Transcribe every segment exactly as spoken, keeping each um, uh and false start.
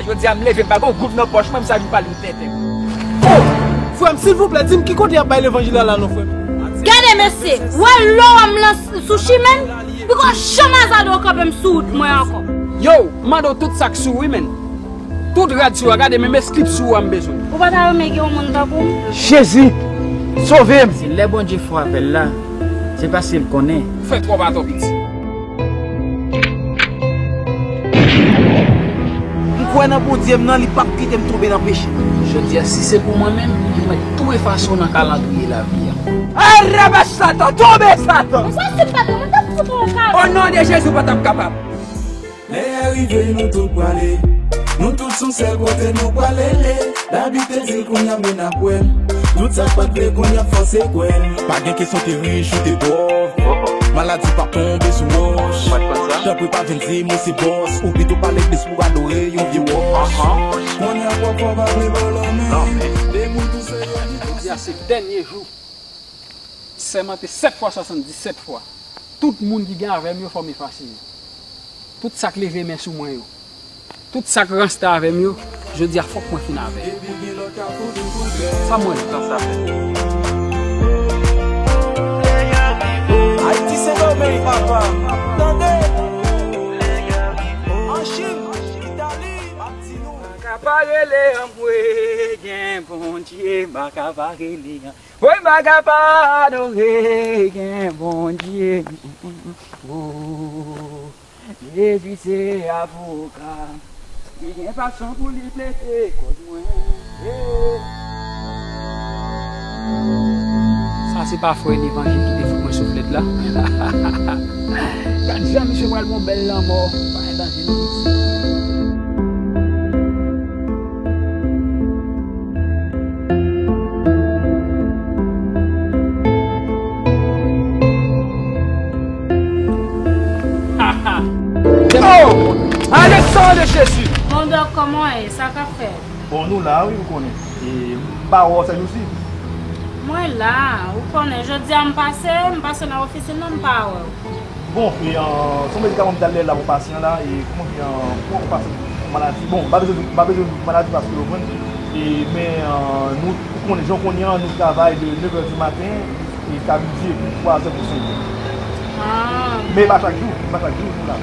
Jodi a m leve, m pa gen yon goud nan pòch mwen, m sa vin pale m tenten. Oh! Frè m, silvouplè, di m ki kote y ap bay levanjil la, la non, frè m. Gade, mesye, w wè lò a m lan sou chimen m, poko janm azade w kanpe m sou wout mwen ankò. Yo, m mande w tout sa k sou ou wi, menn. Tout rad sou ou a, gade, menm eskripti ou a m bezwen. Ou pa ta renmen gen yon moun tankou m? Jezi, sove m! Se lè Bondye fè w avè l la, se paske l konnen. Fè twòp atò piti. M kwè nan Bondye m nan, li p ap kite m tonbe nan peche. Jodi a, si se pou mwen menm, li mèt tou efase w nan kalandriye lavi a. Araba Satan, tonbe Satan! Mwen santi m pa tonbe, mwen t ap fout ou yon kado. O non de Jezi, w pa t ap kapab. Lè a rive, nou tout prale. Nou tout sou sèl kote nou prale. David te di l, kounye a mwen ap wè l. Tout sa k pa t vle, kounye a fòse kwè l. Pa gen kesyon te rich ou te pòv. Maladi p ap tonbe sou wòch. Tanpri pa vin di mwen se bòs. Ou pito pa legliz pou adore yon vye wòch. Kounye a pòv pa vle ba w lanmen. Demoun tou se yo ki... Jodi a se dènye jou. Sèmante sèt fwa, swasanndisèt fwa. Tout moun ki gen avè m yo, fò m efase yo. Tout sa k leve men sou mwen yo. Tout sa k ranste avè m yo, jodi a fòk mwen fin avè yo. Sa mwen tan sa fè. Ayiti Sendomeng, papa. Tande. An Chin, Itali, m ap di nou. M pa ka pa rele anmwe, gen Bondye, m pa ka pa rele an. Woy, m pa ka pa adore, gen Bondye. Oh, Jezi se avoka. Li gen fason pou li plede kòz mwen. Yeah. Sa se pa frè Levanjil ki te fout mwen souflèt la? Gad jan misye pral gon bèl lanmò. Pa gen danje non. Oh! Aleksan de Jezi! Bon, Dòk, kòman w ye? Sa k ap fèt? Bon, nou la, wi, ou konnen. E, m pa wè w sèjousi. Mwen la, ou konnen, jodi a m pase, m pase nan ofisin nan, m pa wè w. Bon, e, euh, se yon medikaman m t al lè la pou pasyan la, e kòman di, euh, pou yon pasyan yon maladi. Bon, m pa bezwen, m pa bezwen di maladi paske w konprann. E, men, euh, nou, ou konnen, jan w konnen an, nou travay de nevè di maten, e ka midi epi twazè pou senkè. Ah. Men e pa chak jou, e pa chak jou nou la.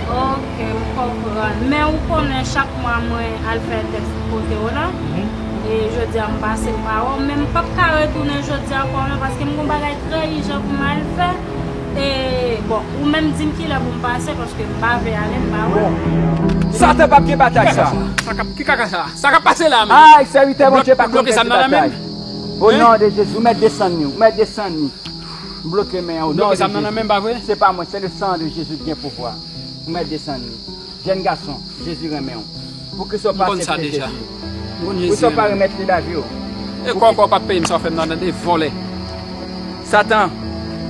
Ok, m konprann. Men ou konnen chak mwa mwen al fè tès kote w la. Mhm. E jodi a m pase m pa wè w, men m p ap ka retounen jodi a ankò non, paske m gon bagay trè ijan pou m al fè. E, bon, ou menm di m kilè pou m pase, paske m pa vle ale, m pa wè. Bon. Satan p ap gen batay sa. Sa k ap, ki kaka sa? Sa k ap pase la menm? Ay, sèvitè Bondye pa konn pèdi batay. O non de Jezi, ou mèt desann li, ou mèt desann li. M bloke men an o non de Jezi. Bloke zam nan nan men m, pa vre? Se pa mwen, se le sang de Jésus ki gen pouvwa. Ou mèt desann li. Jèn gason, Jezi renmen w. Pou ki sa w pa aksepte Jezi? Pou ki sa w pa remèt li lavi w? E kò w kò w p ap peye m sa w fè m nan, tande, vòlè. Satan,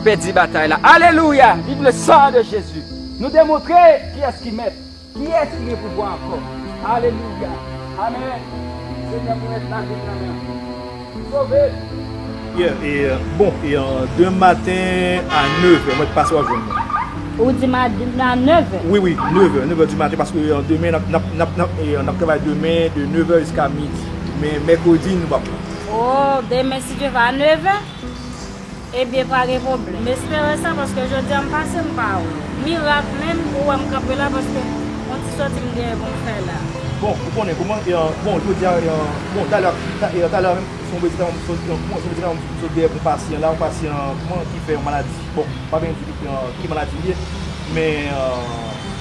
pèdi batay la. Alelouya! Vive le sang de Jésus! Nou demontre kiyès ki mèt. Kiyès ki gen pouvwa ankò? Alelouya! Amèn! Senyè, pou mèt lavi m nan men w. Sove m! Yeah, e, euh, bon, e, euh, demen maten a nevè, mwen t pase w ap jwenn mwen. Ou di maten a nevè? Wi, wi, nevè, nevè di maten, paske, euh, demen, n ap, n ap, n ap, n ap, e, n ap travay demen de nevè jiska midi. Men mèkredi, nou p ap la. Oh, demen, si Dye vle, a nevè? Ebyen, pa gen pwoblèm. M espere sa, paske jodi a m pase, m pa wè w. Mirak menm, ou wè m kanpe la, paske yon ti sòti m genyen pou m fè la. Bon, ou konnen kòman, e, euh, bon, jodi a, e, euh, bon, talè, ta-, e, talè menm, se yon medikaman m sot, e, kòman se yon medikaman m sot dèyè pou yon pasyan la, yon pasyan, kòman, ki fè yon maladi. Bon, pa gen di, e, ki maladi l ye, men, e,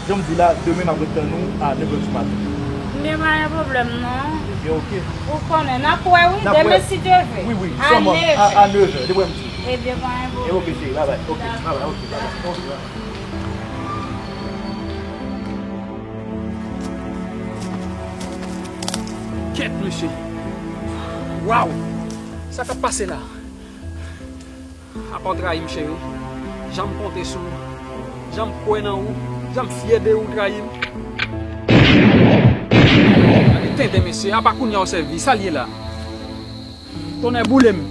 jan m di la, demen m ap ret tann ou a nevè di maten. Men pa gen pwoblèm non. Ebyen, oke. Ou konnen, n ap wè wi, demen si Dye vle. Wi, wi, sèlman a, a nevè, depi m di. Ebyen, pa gen pwoblèm. E oke, cheri, babay. Oke, babay, oke, babay. Oke, babay. Kèt, mesye. Waw! Sa k ap pase la? Apa w trayi m, cheri. Jan m konte sou ou. Jan m kwè nan ou. Jan m fyè de ou, w trayi m. Gade tenten, mesye. Apa kounye a w sèvi. Sa l ye la? Tonnè boule m.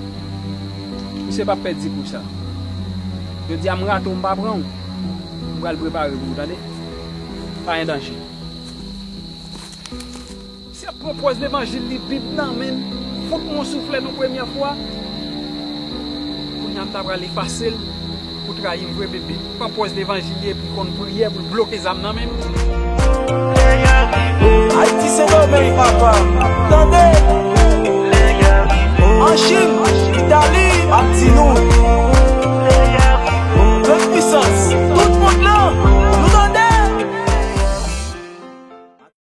Misye p ap pèdi kou sa. Jodi a m rate w, m pa pran w. M pral prepare pou ou, tande? Pa gen danje. Pran pwèz levanjil li, Bib nan men l, fout mwen yon souflèt yon premyè fwa. Kounye a m ta pral efase l pou trayi m vre, men Bib pran pwèz levanjil li epi konn priyè pou l bloke zam nan men m. Ayiti Sendomeng papa, tande. An Chin, Itali, ap di nou